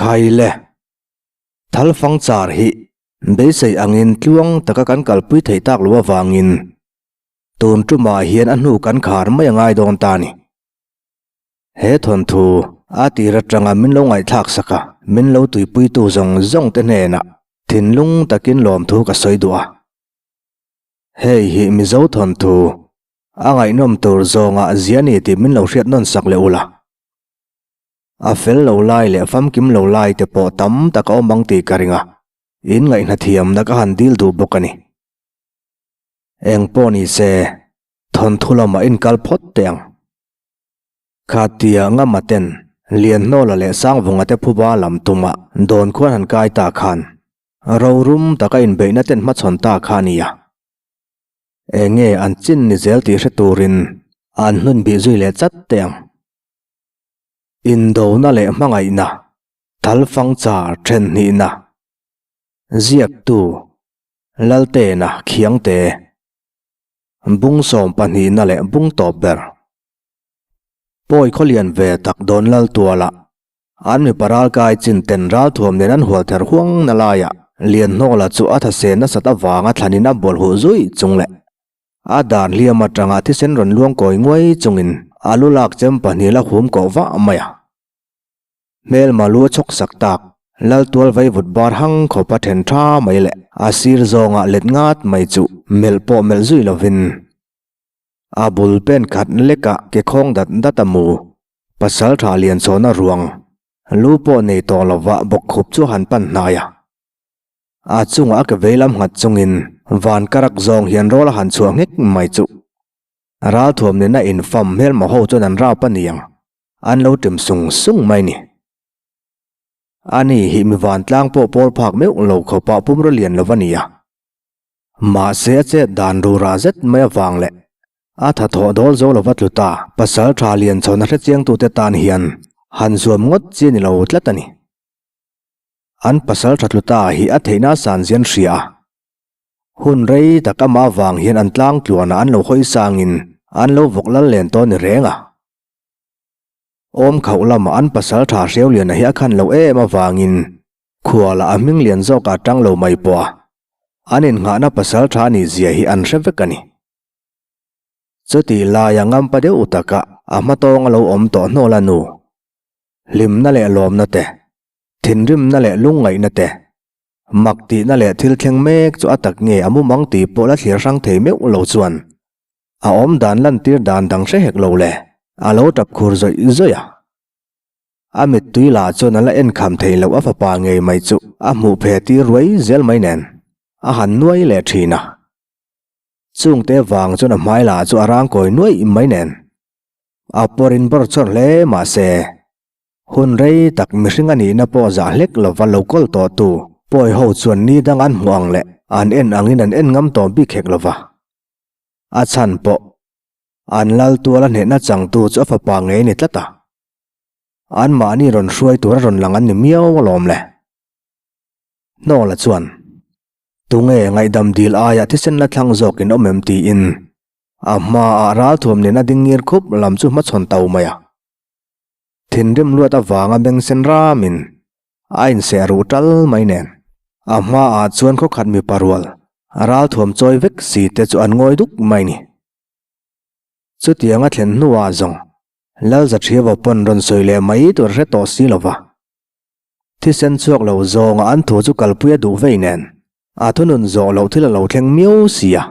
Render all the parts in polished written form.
Khai le. Thalfang char hi beisei angin tluang taka kan kalpui theih tak lo avangin tun tumah hian a hnu kan khar mai a ngai dawn ta a ni. He thawnthu a tir atanga min lo ngaihthlak sak a, min lo tuipuitu zawng zawng te hnenah thinlung takin lawmthu ka sawi duh a. Hei hi Mizo thawnthu a ngaihnawm tur zawngah zia ni tih min lo hriat nawn sak leh ula. A fel lo lai leh famkim lo lai te pawh tam tak a awm ang tih ka ring a, in ngaihna thiamna ka han dil duh bawk a ni. Eng pawh ni se, thawnthu lamah inkal phawt teh ang. Khatia Ngama ten Lianhnawla leh Sangvunga te phuba lam tuma dawn khuan han kai ta khan rorum taka inbeihna ten hmachhawn ta kha a ni a. Eng nge an chin ni zel tih hre turin an hnun bih zui leh chat teh ang. Indona leh hmangaihna, Thalfang char then hnihna, Ziaktu, Laltena Khiangte, Bung sawm pahnihna leh bung tawp ber. Pawi khawlian ve tak dawn Laltuala, an mipa ralkai chin ten ralthuam nen an hual ther huang na laiah Lianhnawla chu a thase nasat avanga thlanin a bawlhhuh zui chung leh A dan hliam atanga thisen rawn luang kawi nguai chungin a lu lak chem pahnil a hum koh vah mai a. Hmelma lu a chhawk sak tak, Laltual vaivut bar hang khawpa then tha mai leh a sir zawngah let ngat mai chu melh pawh melh zui lovin a bul pen khat lekah ke khawng dat dat a mu. Pasal tha lian chhawna ruang lu pawh nei tawh lova bawkkhup chu a han pan hnai a. A chungah a ke veilam nghat chungin van karak zawng hian rawl a han chhuah nghek mai chuh. Ralthuam nena infam hmelma ho chuan an rap a niang, an lo ṭim sung sung mai ni. Ani hi mi vantlang pawh pawl phak meuh lo khawpah pumraw lian lo va ni a. Mahse a chet dan rura zet mai avang leh a thathawh dawl zo lova tlu ta pasal tha lian chhawna hrechiangtute tan hian han zuam ngawt chi a ni lo tlat a ni. An pasal tha tlu ta hi a theihna san zian hria a. Hun rei tak amah avang hian an tlang tluanah an lo hawi sangin an lo vawk lal len tawh ni reng a. Awm khauh lamah an pasal tha Hreuliana hi a khan lo em avangin khualah a hming lian zawkah tang lo mai pawh a, an innghahna pasal tha nih zia hi an hre vek a ni. Chutih laia ngampa deuh takah a hmatawng a lo awm tawh hnawl a nu. Hlimna leh lawmna te, thinrimna leh lungngaihna te, mak tihna leh thil thleng mek chu a tak nge a mumang tih pawh la thlir hrang thei meuh lo chuan a awm dan lantir dan dang hre hek lo le, a lo tap khur zawih zawih a. A mittui lah chuan a la en kham thei loh a fapa ngei mai chu a hmuh phe tir ruai zel mai nen a han nuai leh thin a. Chungte vang chuan a hmai lah chu a rang kawi nuaih mai nen A pawrin bawr chawr hle mahse, hun rei tak mihring a nihna pawh zah hlek lova lo kawl tawhtu pawi ho chuan ni dang an hmuh ang leh an en angin an en ngam tawh bik hek lova. A chhan pawh an lal tuala hnehna changtu chu a fapa ngei ni tlat a. Anmahni rawn hruai tur a rawn lang an ni miau alawm le. Hnawla chuan, Tunge ngaihdam dil aia thisen la thlang zawkin awm em tiin A hmaah ralthuam nen a ding ngir khup lam chu hmachhawn tau mai a. Thinrim luat avanga beng sen ramin a inseh ruh tal mai nen a hmaah chuan khawkhat mipa rual ralthuam chawi vek si te chu an ngawi duk mai ni. Chutiang a thlen hnuah zawng Lalzathiava pawn rawn sawi leh mai tur hre tawh si lova. Thisen chhuak lo zawnga an thu chu kalpui a duh vei nen a thunun zawh loh thil a lo thleng miau si a.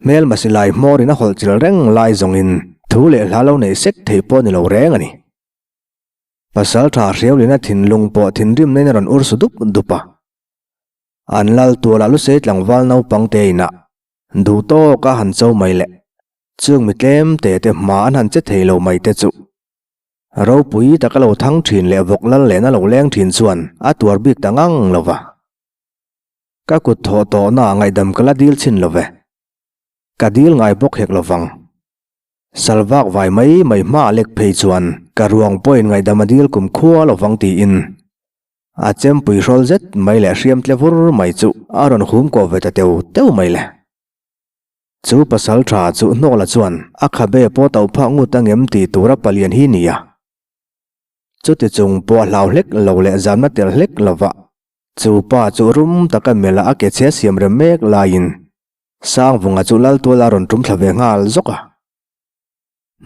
Hmelma silai hmawrin a hawlh chil reng lai zawngin thu leh hla lo neih sek thei pawh ni lo reng a ni. Pasaltha Hriaulina thinlung pawh thinrimna in a rawn ur su dup dup a. An lal tualah lusei tlangval naupang te inah duh tawk a han cho mai leh chung mi tlem te te hma an han che thei lo mai te chu ropui taka lo thang thin leh vawk lal lehna lo leng thin chuan a tuar bik ta ngang lo va. Ka kut thawh tawhna ah ngaihdam ka la dil chhin lo ve. Ka dil ngai bawk hek lo vang. Salvak vai mai mai hma a lek phei chuan ka ruang pawhin ngaihdam a dil kum khua lo vang tiin a chempui hrawl zet mai leh hriam tle vur mai chu a rawn hum kawh ve ta teu teu mai le. Chu pasal tha chu hnawla chuan a khabe pawh tauh phah ngut angem tih tura palian hi nia. Chuti chung pawh a hlau hlek lo leh zanna tel hlek lova chu pa chu rum taka melh a a ke chhe siam rem mek laiin Sangvunga chu Laltuala rawn tum thla ve nghal zawk a.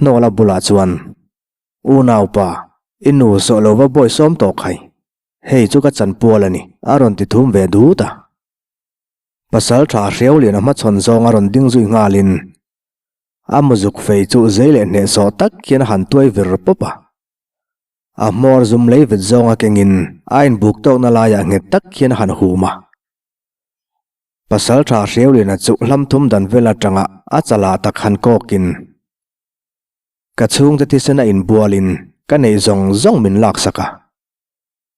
Hnawla bulah chuan, Unaupa, i nu sawh lo va bawi sawm tawh khai. Hei chu ka chanpual a ni, a rawn ti thum ve dut a. Pasal tha Hreulian a hmachhawn zawng a rawn ding zui nghalin a muzuk fei chu zei leh hnehsawh tak hian a han tuai vir pawp a. A hmawr zum lei vet zawnga kengin a inbuk tawkna laiah nghet tak hian a han hum a. Pasal tha Hreuliana chu hlam thum dan vel atanga a chalah tak han kawkin, Ka chhungte thisen a inbualin ka neih zawng zawng min laksak a.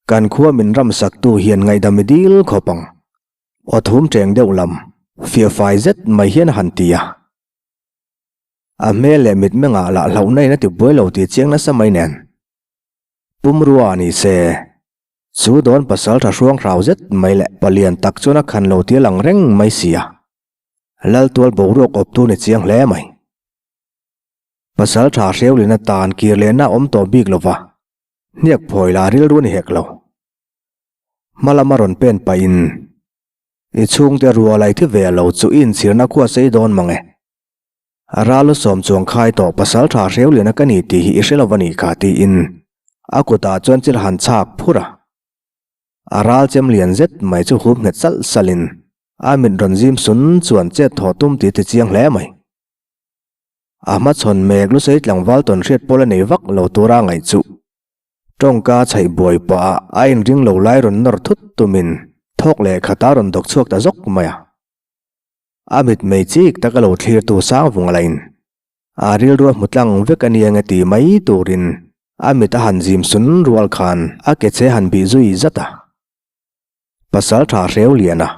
Kan khua min ramsaktu hian ngaihdam i dil khawp ang. Aw thum cheng deuh lam, fiahfai zet mai hian a han ti a. A hmel leh mitmengah lah hlauhna in a ti buai lo tih chiang nasa mai nen. Pumrua ni se, chu dawn pasal tha hruang hrau zet mai leh palian tak chuan a khan lo ti a lang reng mai si a. Laltual boruak awptu ni chiang hle mai. Pasal tha Hreulin atan kir lehna a awm tawh bik lova, hniak phawi lah rilru a ni hek lo. Hma lama rawn pen pahin, I chhungte rual ai thi ve lo chu i inchhirna khua sei dawn mang e. A ral u sawm chuang khai tawh pasal tha Hreuliana ka ni tih hi i hre lo a nih kha tiin a kutah chuan chil han chhak phur a. A ral chem lian zet mai chu hup nghet salh salhin a mit rawn zim sun chuan chet thaw tum tih a ti chiang hle mai. A hmachhawn mek lusei tlangval tawn hriat pawl a nei vak lo tura ngaih chu Tawngka chhaih buai pah a inring lo lai rawn nawr thut tumin thawk leh khata rawn dawk chhuak ta zawk mai a. A mitmei chik taka lo thlirtu Sangvunga lain a rilru a hmu tlang vek a nia nge ti mai turin a mit a han zim sun rual khan a ke che han bih zui zat a. Pasal tha hreu lian a,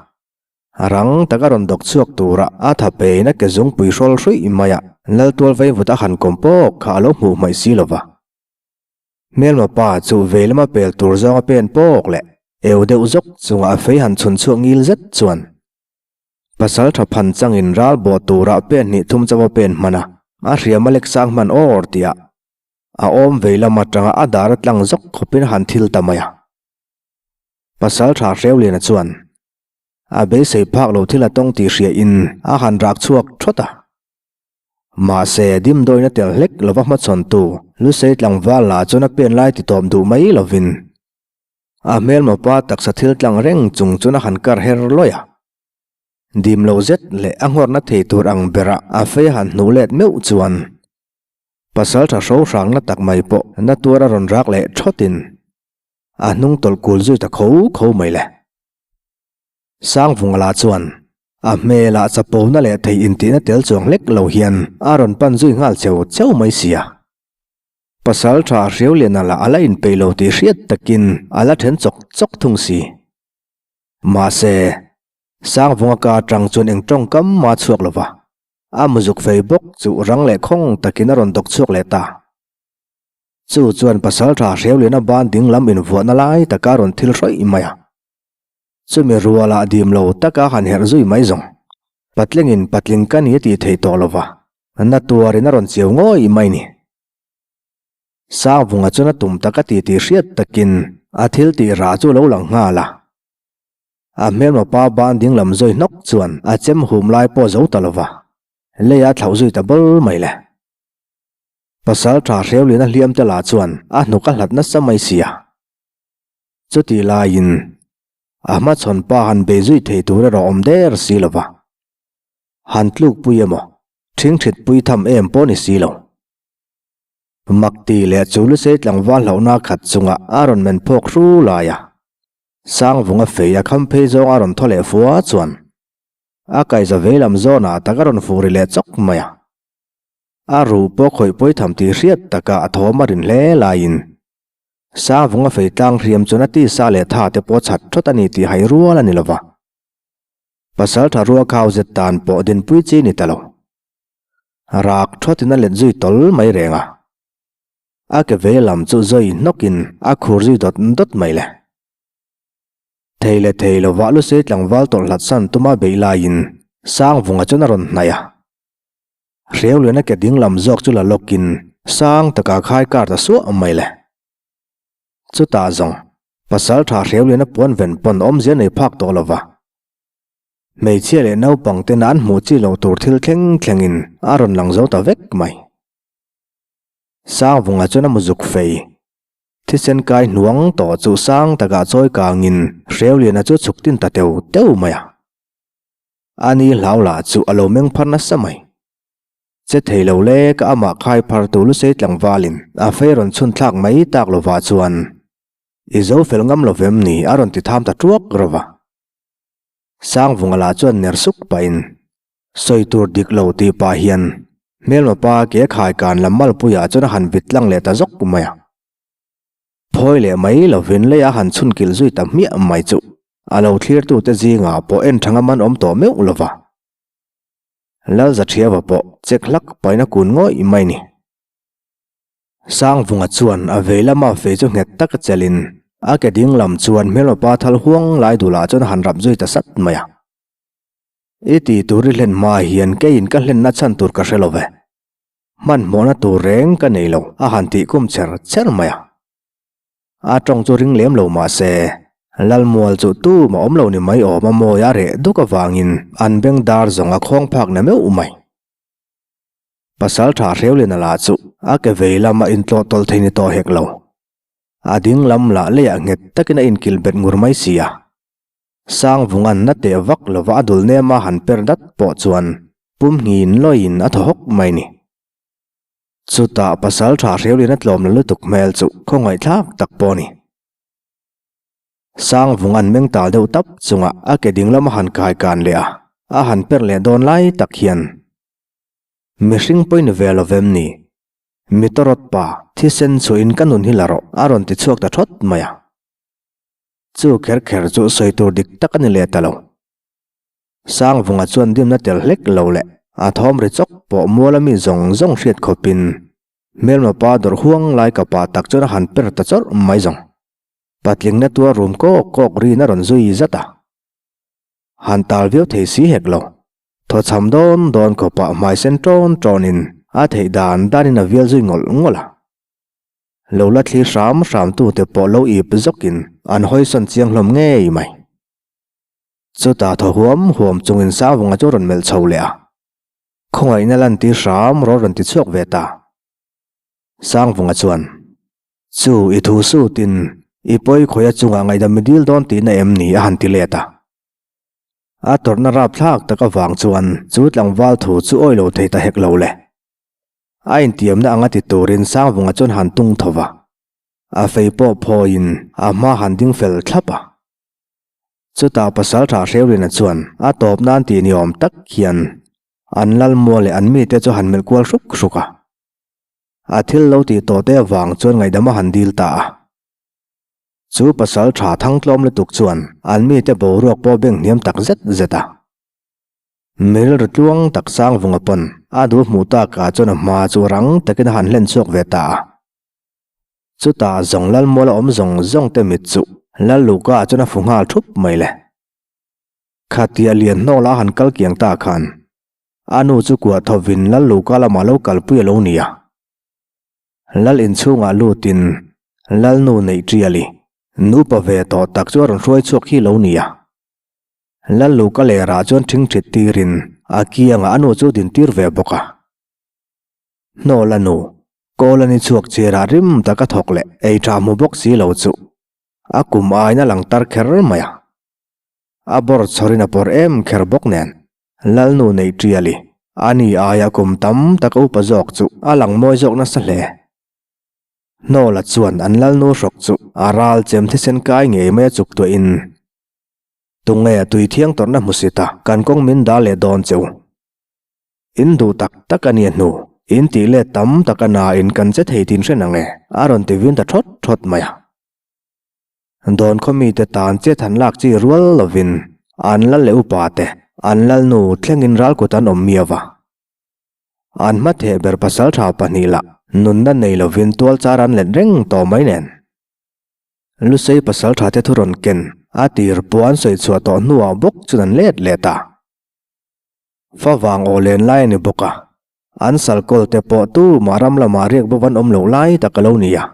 rang taka rawn dawk chhuak tura a tha pein a ke zungpui hrawl hruih mai a, Laltual veivut a han kawm pawk kha a lo hmuh hmaih si lova. Hmelma pa chu vei lama pel tur zawnga pen pawk leh eu deuh zawk chunga a fei han chhun chhuak ngil zet chuan pasal tha phan changin ral bawh turah pen hnih thum chauh a pen hman a, a hriam a lek sang hman awr tihah a awm vei lam atanga a dar a tlang zawk khawpin a han thil ta mai a. Pasal tha Hreuliana chuan a beisei phak lo thil a tawng tih hriain a han rak chhuak thawt a. Mahse, dimdawiin a tel hlek lova hmachhawntu Lusei tlangval lah chuan a pen lai ti tawp duh mai lovin a hmelma pa taksa thil tlang reng chung chuan a han kar her lawih a. Dim lo zet leh a nghawrna thei tur ang berah a fei a han hnuh let meuh chuan pasaltha hro hrangna tak mai pawh na tuar a rawn rak leh thawtin a hnung tawlh kul zui ta kho kho mai le. Sangvunga lah chuan a hmelah chapona leh thei intihna tel chuang hlek lo hian a rawn pan zui nghal cheu cheu mai sia. Pasal tha Hriauliana lah a la inpeih lo tih hriat takin a la then chawk chawk thung si. Mahse, Sangvunga ka atang chuan eng tawngkam mah a chhuak lo va, a muzuk fei bawk chu rang leh khawng takin a rawn dawk chhuak leh ta. Chu chuan pasal tha Hriauliana ban ding lam invuahna lai taka a rawn thil hrawih mai a. Chumi rualah dim lo taka han herh zui mai zawng. Patlingin patling ka ni a tih theih tawh lo va, na tuarin a rawn chiau ngawih mai ni. Sangvunga chuan a tum tak a ti tih hriat takin a thil tih rah chu a lo lang nghal a. A hmelma pa ban ding lam zawi hnawk chuan a chem hum lai pawh a zo ta lo va, lei a thlauh zui ta bawl mai le. Pasal tha Hreuliana hliam te lah chuan a hnuk a hlat nasa mai sia. Chutih laiin a hmachhawn pa han bei zui thei tur erawh awm der si lo va, han tlukpui emaw thingthit pui tham em pawh ni si lo. Makti leh chu lusei tlangval hlauhna khat chunga a rawn men phawk hru lai a, Sangvunga fei a kham phei zawng a rawn thaw leh fua chuan a kaihza vei lam zawnah tak a rawn fu ri leh chawk mai a. A ruh pawh khawih pawi tham tih hriat taka a thawm a rin hle laiin Sangvunga fei tlang hriam chuan a tisa leh tha te pawh chhat thawt a ni tih hai rual a ni lova. Pasal tha rua khau zet tan pawh dinpui chi ni ta lo. Rak thawtin a let zui tawl mai reng a. A ke vei lam chu zawi hnawkin a khur zui dawt dawt mai le. Thei leh thei lovah lusei tlangval tawlh hlat san tuma beih laiin Sangvunga chuan a rawn hnaih a. Hreuliana ke ding lam zawk chu la lawkin sang taka khai kar ta suah mai le. Chutah zawng, pasalṭha Hreuliana puan ven pawn awmzia nei phak tawh lo va. Hmeichhia leh naupang tena an hmuh chi loh tur thil thleng thlengin a rawn lang zo ta vek mai. Sangvunga chuan a muzuk fei. Thisen kai hnuang tawh chu sang takah chawi kangin Hreuliana chu chhuk tin ta teu teu mai a. Ani hlau lah chu a lo meng phar nasa mai. Che thei lo lek a amah khai phar tu lusei tlangvalin a fei rawn chhun thlak mai tak lovah chuan I zo fel ngam lo vem ni a rawn ti tham ta tuak rawh a. Sangvunga lah chuan ner suk pahin sawi tur dik lo tih pah hian hmelma pa ke khai kan lam malpuiah chuan a han vit tlang leh ta zawk mai a. Phawi leh mai lovin lei a han chhun kilh zui ta hmiah mai chu a lo thlirtute zingah pawh en tha ngam an awm tawh meuh lova. Lalzathiava pawh chek hlak pahin a kun ngawih mai ni. Sangvunga chuan a vei lama fei chu nghet taka chelin a ke ding lam chuan hmelmapa thal huang lai dulah chuan a han rap zui ta sat mai a. I ti tur i hlen hma hian keiin ka hlenna chhan tur ka hre lo ve. Hmanhmawhna tur reng ka nei lo a han tih kum cher cher mai a. A tawng chu ring lem lo mah se, Lalmual chu tumah awm lo ni mai awm a mawi a reh duk avangin an beng dar zawng a khawng phak na meuh mai. Pasal tha Hreulina lah chu a ke vei lama intlawh tawlh thei ni tawh hek lo. A ding lam lah leiah nghet takin a inkilh bet ngur mai si a. Sangvunga'n na teh vak lova a dul nema han per dat pawh chuan pum nghin lawiin a thaw hawk mai ni. Chutah pasal tha Hreulina tlawm la lutuk hmel chu khawngaihthlak tak pawh a ni. Sangvunga'n meng tal deuh tap chunga a ke ding lama han kai kan leh a, a han per leh dawn lai tak hian Mihring pawi ni ve lo vem ni? Mi tawrawt pa, thisen chhuahin ka nun hi la rawh, a rawn ti chhuak ta thawt mai a. Chu kher kher chu sawi tur dik tak a ni leh ta lo. Sangvunga chuan dimna tel hlek lo leh a thawm ri chawk pawh muala mi zawng zawng hriat khawpin hmelma pa dawrh huang lai ka pa tak chuan a han per ta chawrh mai zawng. Patlingna tuar rum kawk kawk rin a rawn zui zat a. Han tal viau thei si hek lo. Thawchham dawn dawn khawpah hmai sen ṭawn ṭawnin a theih dan danin a vial zui ngawlh ngawlh a. Lo la thlir hram hram tute pawh lo ip zawkin an hawisawn chiang hlawm ngei mai. Chutah thaw huam huam chungin Sangvunga chu a rawn melh chho leh a. Khawngaihna lantir hram rawh rawn ti chhuak ve ta. Sangvunga chuan, Chu i thu sutin i pawi khawia chungah ngaihdam mi dil dawn tihna em ni? a han ti let a. A tawrhna rapthlak tak avang chuan chu tlangval thu chu awi lo thei ta hek lo le. A intiamna anga ti turin Sangvunga chuan han tung tho va, a fei pawh phawiin a hma han ding fel thlap a. Chutah Pasaltha Hreulina chuan a tawp nan tih ni awm tak hian an lalmual leh an mite chu han melh kual hruk hruk a. A thil lo tih tawh te avang chuan ngaihdam a han dil ta a. Chu pasal tha thangtlawm lutuk chuan an mite boruak pawh beng hniam tak zet zet a. Mirilru tluang tak Sangvunga pawn a duh hmuh takah chuan a hma chu rang takin a han hlen chhuak ve ta a. Chutah zawng Lalmuala awm zawng zawng te mit chu Lalluka ah chuan a fu nghal thup mai le. Khatia lian hnawla a han kal kiang ta khan a nu chu kuah thawvin Lalluka lamah lo kalpui a lo ni a. Lal inchhungah lutin Lalnu neih ṭiali nupa ve tawh tak chu a rawn hruai chhuak hi lo ni a. Lalluka lerah chuan ṭhingṭhit tirin a kiangah a nu chu din tir ve bawk a. Hnawl a nu, kawl a ni chhuak chirah rim tak a thawk leh ei ṭha hmu bawk si lo chu a kum aiin a lang tar kher mai a. A bawr chhawrin a pawr em kher bawk nen Lalnu neih ṭiali, a ni aia kum tam tak a upa zawk chu a lang mawi zawk nasa hle. Hnawla chuan an lalnu hrawk chu a ral chem thisen kai ngei mai a chuk tuahin, Tunge a tui thiang tawrhna hmu si ta, kan kawng min dah leh dawn che u. In duh tak tak a nia hnu, in tih let tam tak a nain kan che thei tin hre nang e, a rawn ti vin ta ṭhawt ṭhawt mai a. Dawn khaw mite tan chet han lak chi rual lovin an lal leh upa te, an lalnu thlengin ralkut an awm miau va. An hmatheh ber pasaltha pahnih lah nunna nei lovin tual char an let reng tawh mai nen. Lusei pasaltha te thu rawn ken a tir pawh an sawi chhuah tawh hnuah bawk chuan an let let a. Favang aw len lai a ni bawk a, an salkawl te pawh tumah ram lamah riak bawk an awm loh lai tak a lo ni a.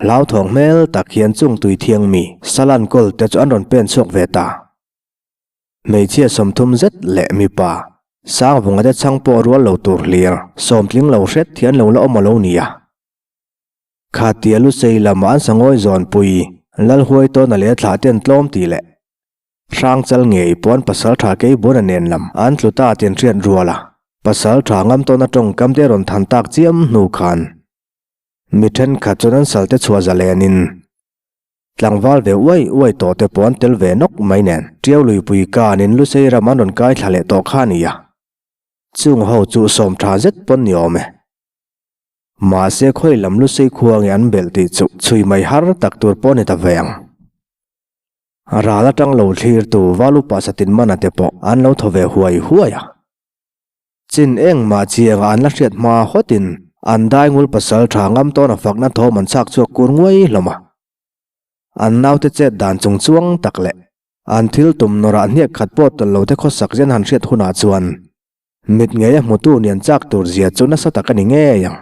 Hlauthawng hmel tak hian chung tui thiang mi Salan kawl te chu an rawn pen chhuak ve ta. Hmeichhia 30 zet leh mipa Sangvunga te chhang pawh rual lo tur hlir sawmtling lo hret hi an lo la awm a lo nia. Khatia Lusei lama an sangawi zawnpui Lalhuai tawna leh thlah ten tlawm tih leh Hrangchal ngei pawn Pasaltha Keibuna nen lam an tlu ta tin hriat rual a, Pasaltha ngam tawna tawngkam te rawn than tak chiam hnu khan mi thenkhat chuan an salte chhuah zalenin tlangval ve uai uai tawh te pawh an tel ve nawk mai nen Tiau luipui kanin Lusei ram an rawn kai thla leh tawh kha a ni a, chung ho chu sawm tha zet pawn ni awm e. Mahse khawi lam Lusei khua nge an belh tih chu chhui mai har tak tur pawh a ni ta ve ang. Ral atang lo thlirtu Valupa Satin Mana te pawh an lo thaw ve huai huai a. Chin engmah chianga an la hriat hma hawtin an daingul pasal tha ngam tawn a fakna thawm an chhak chhuak kur nguai hlawm a. An naute chet dan chung chuang tak leh an thil tum nawrah hniak khat pawh tawlh lo te khawsak zen han hriat hunah chuan mit ngei a hmutu nian chak tur zia chu nasa tak a ni ngei ang.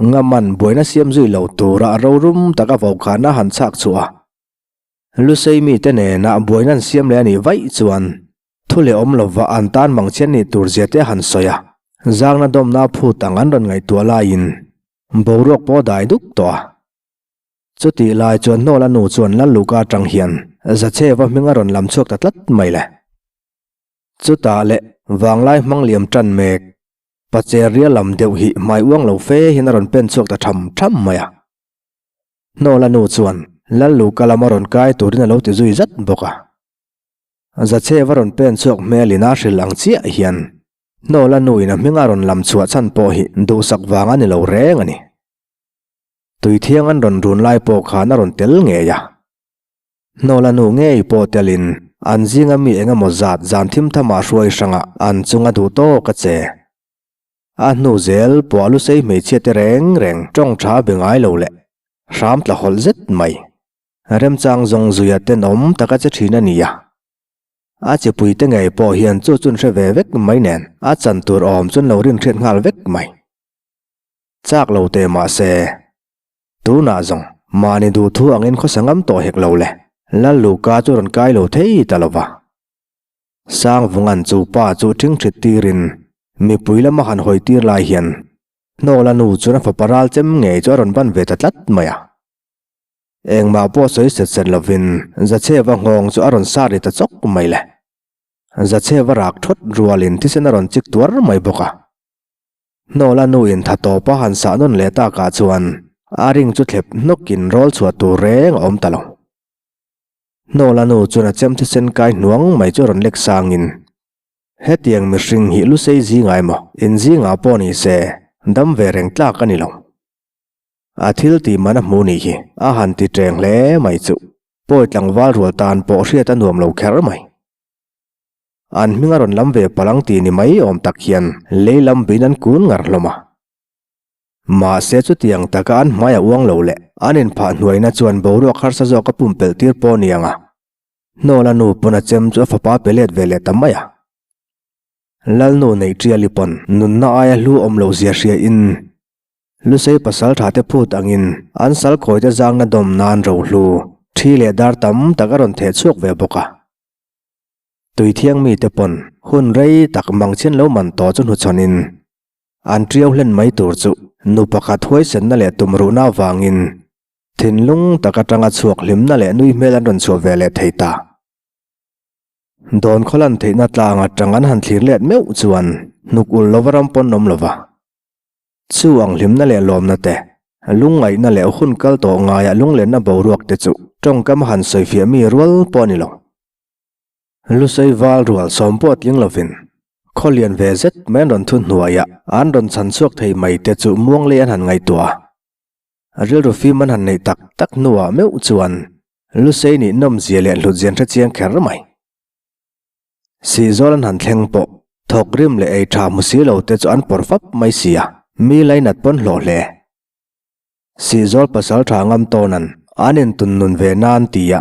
Ngaman buaina siam zui lo tura rorum taka vaukhana han chhak chhuah a, Lusei mite nena buaina an siam leh a nih vaih chuan thu leh awm lova an tan mangchhiat nih tur zia te a han sawi a, zangna dawmna phut ang an rawn ngaihtuah laiin boruak pawh a dai duk tawh a. Chutih lai chuan Hnawla nu chuan Lalluka atang hian Zacheva hming a rawn lam chhuak ta tlat mai le. Chutah leh vanglai hmang liam tan mek Pacher ria lam deuh hi hmai uang lo fe hian a rawn pen chhuak ta tham tham mai a. Hnawla nu chuan Lalluka lama rawn kai turin a lo ti zui zat bawk a. Zacheva rawn pen chhuak hmelin a hrilh ang chiah hian Hnawla nuin a hminga rawn lam chhuah chhan pawh hi duhsak vang a ni lo reng a ni. Tuithiang an rawn run lai pawh khan a rawn tel ngei a. Hnawla nu ngei pawh telin an zinga mi eng emaw zat zan thim thamah hruai hrangah an chunga duh tawk a che. A hnu zel pawh a lusei hmeichhia te reng reng tawng tha be ngai lo leh hram tla hawlh zet mai. Remchang zawng zuia tenawm taka che thin a ni a. A chipui te ngei pawh hian chu chun hre ve vek mai nen a chan tur awm chun lo rinhriat nghal vek mai. Chak lo teh mahse. Tunah zawng, mahni duhthu angin khawsa ngam tawh hek lo le, Lalluka chu rawn kai lo thei ta lo va. Sangvunga'n chu pa chu ṭhingṭhit tirin mipui lama han hawi tir lai hian Hnawla nu chuan a fapa ral chem ngei chu a rawn ban ve ta tlat mai a. Engmah pawh sawi set set lovin Zachheva nghawng chu a rawn sa ri ta chawk mai le. Zachheva rak ṭhawt rualin thisen a rawn chik tuar mai bawk a. Hnawla nu in tha tawp a han sah nawn leh takah chuan a ring chu thlep hnawkin rawl chhuah tur reng a awm ta lo. Hnawla nu chuan a chem thisen kai hnuang mai chu a rawn lek sangin, Hetiang mihring hi lusei zingah emaw inzingah pawh ni se dam ve reng tlak a ni lo. A thil tih man a hmu nih hi a han ti ṭeng hle mai chu pawi tlangval rual tan pawh hriat a nuam lo kher mai. An hming a rawn lam ve palang tih ni mai awm tak hian lei lam bin an kun ngar hlawm a. Mahse chutiang taka an hmai a uang lo leh an inphah hnuaina chuan boruak harsa zawk a pumpelh tir pawh ni ang a. Hnawla nu pawn a chem chu a fapa pe let ve leh ta mai a. Lalnu neih Ṭiali pawn nunna aia hlu awm loh zia hria in Lusei pasal tha te phut angin an sal khawi te zangna dawm nan rohlu ṭhi leh dar tam tak a rawn theh chhuak ve bawk a. Tui thiang mite pawn hun rei tak mangchhin lo man tawh chu hnuchhawnin an ṭiau hlen mai tur chu nu pakhat huaisenna leh tumruhna avangin thinlung tak atanga chhuak hlimna leh nui hmel an rawn chhuah ve leh thei ta. Dawn khawlan theihna tlang atang an han thlir let meuh chuan hnuk ul lova ram pawn awm lova. Chu ang hlimna leh lawmna te, lungngaihna leh hun kal tawh ngaia lunglenna boruak te chu tawngkam han sawifiah mi rual pawh a ni lo. Lusei val rual sawm pawh tling lovin khaw lian ve zet mai an rawn thu hnuaiah an rawn chhan chhuak thei mai te chu muang lei an han ngaihtuah a. Rilru fim an han neih tak tak hnuah meuh chuan Lusei nih nawmzia leh hlutzia an hre chiang kher mai. Sihzawl an han thleng pawh thawk rim leh ei tha hmu si lo te chu an pawr fap mai si a, mi lainat pawn hlawh hle. Sihzawl pasal tha ngam tawnan an intun nun ve nan tia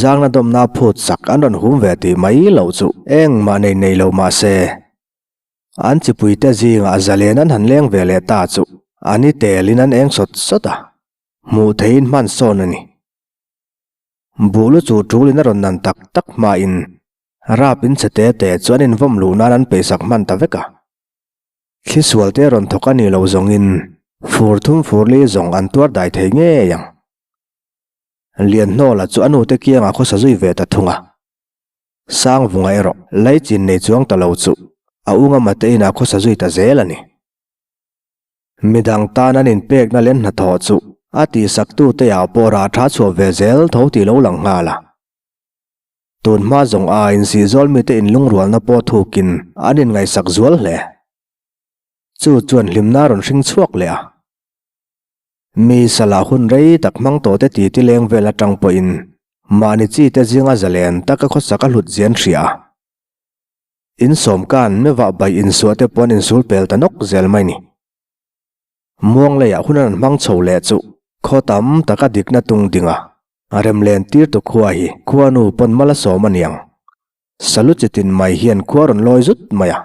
Zangna dawmna phut sak an rawn hum ve tih mai loh chu engmah nei nei lo mah se, an chipuite zingah zalen an han leng ve leh ta chu a ni telin an eng sawt sawt a. Hmuh theihin hman sawn a ni. Buh lu chu ṭulin a rawn nan tak tak hmain rap in chhe te te chu an invawm luh nan an peisak hman ta vek a. Thli sual te rawn thawk a ni lo zawngin fur thum fur li zawng an tuar dai thei ngei ang. Lianhnawla chu a nute kiangah khawsa zui ve ta thung a. Sangvunga erawh laichin nei chuang ta lo chu a unga mate inah khawsa zui ta zel a ni. Midang tan an inpekna leh hnathawh chu a tihsaktute ah pawh rah tha chhuah ve zel tho tih lo lang nghal a. Tun hma zawng aiin Sihzawl mite inlungrualna pawh thukin an inngaihsak zual hle. Chu chuan hlimna a rawn hring chhuak leh a. Mi salah hun rei tak hmang tawhte titi leng vel atang pawhin mahni chite zinga zalen taka khawsak a hlut zian hria a. Insawm kan mevah bai insuah te pawh an insul pel ta nawk zel mai ni. Muang leiah hun an hmang chho leh chu khaw tam taka dikna tung ding a, a rem len tir tu khua hi khuanu pawn mal a sawm a niang. Salu chitin mai hian khua rawn lawi zut mai a.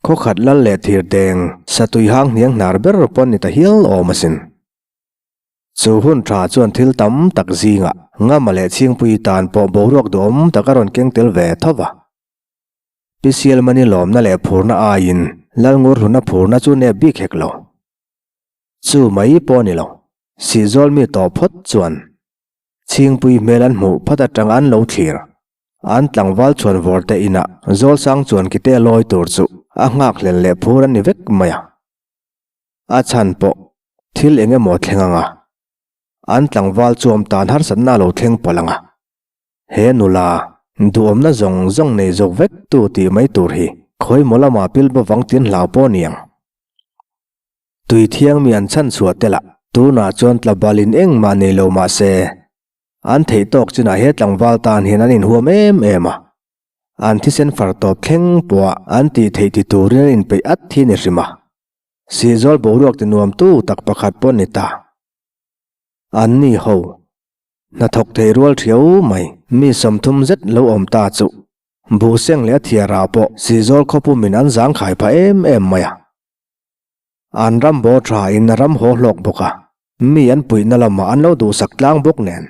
Khaw khat lal leh thir deng satui hang hniang hnar ber pawn ni ta hial awm asin. Chu hun tha chuan thil tam tak zingah Ngama leh Chhingpui tan pawh boruak duhawm tak a rawn keng tel ve tho va. Pi Sialmani lawmna leh phurna aiin Lalngurhluna phurna chu nep bik hek lo. Chu mai pawh a ni lo, Sihzawl mi tawh phawt chuan Chhingpui hmel an hmuh phawt atang an lo thlir. An tlangval chuan vawrte inah Zawlsang chuan kite lawi tur chu a nghakhlel leh phur a ni vek mai a. A chhan pawh thil eng emaw thleng anga an tlangval chuam tan harsatna a lo thleng palh anga he nula duhawmna zawng zawng nei zawk vek tu tih mai tur hi khawimaw lamah pil bawvang tin hlau pawh ni ang. Tui thiang mi an chhan chhuah te lah tunah chuan tlabalin engmah nei lo mah se an theih tawk chinah he tlangval tan hian an inhuam em em a, an thisen far tawp thleng pawha an tih theih ti turin an inpeih at hi ni hrim a. Sihzawl boruak ti nuamtu tak pakhat pawh ni ta. An ni ho. Hnathawk thei rual thiau mai. Mi 30 zet lo awm ta chu. Buhseng leh a thiarah pawh Sihzawl khawpumin an zangkhai phah em em mai a. An ram baw tha in a ram haw hlawk bawk a. Mi an puihna lamah an lo duhsak tlang bawk nen.